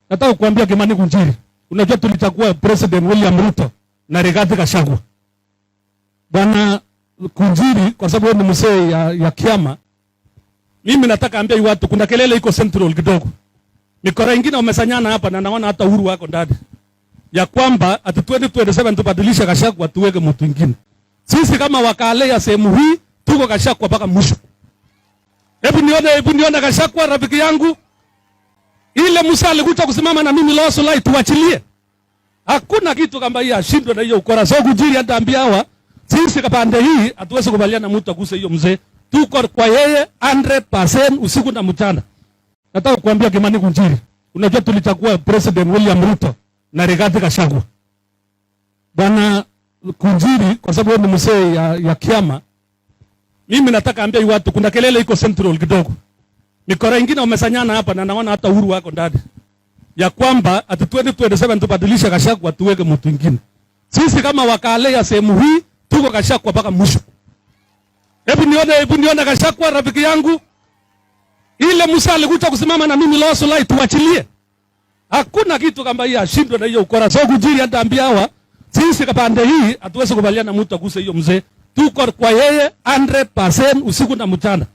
Nataka kukuambia Kimani Ngunjiri, unajua tulichagua President William Ruto na Rigathi Gachagua. Bwana Ngunjiri, kwa sababu wewe ni mzee ya kiama, mimi nataka ambia watu kuna kelele iko Central kidogo. Mikora ingine wamesanyana hapa na naona hata Uhuru wako ndani. Ya kwamba ati 2027 tubadilishe Gachagua tuweke mtu mwingine. Sisi kama wakale ya sehemu hii tuko Gachagua mpaka mwisho. Hebu nione Gachagua rafiki yangu. Ile Musa alikuja kusimama na mimi Lower Solai, tuachilie. Hakuna kitu kama hiyo ashindwe na hiyo ukora. So Ngunjiri ataambia hawa, sisi kapande hii hatuwezi kubaliana na mtu aguse hiyo mzee. Tuko kwa yeye 100% usiku na mchana. Nataka kukuambia Kimani Ngunjiri, unajua tulichagua President William Ruto na Rigathi Gachagua. Bwana Ngunjiri, kwa sababu wewe ni mzee ya kiama, mimi nataka ambia watu kuna kelele iko Central kidogo. Mikora ingine wamesanyana hapa na naona hata Uhuru wako ndani. Ya kwamba ati 2027 tubadilishe Gachagua tuweke mtu mwingine. Sisi kama wakale ya sehemu hii tuko Gachagua mpaka mwisho. Hebu nione Gachagua rafiki yangu. Ile Musa alikuja kusimama na mimi Lower Solai, tuachilie. Hakuna kitu kama hiyo ashindwe na hiyo ukora. So Ngunjiri ataambia hawa, sisi kapande hii hatuwezi kubaliana na mtu aguse hiyo mzee. Tuko kwa yeye 100% usiku na mchana.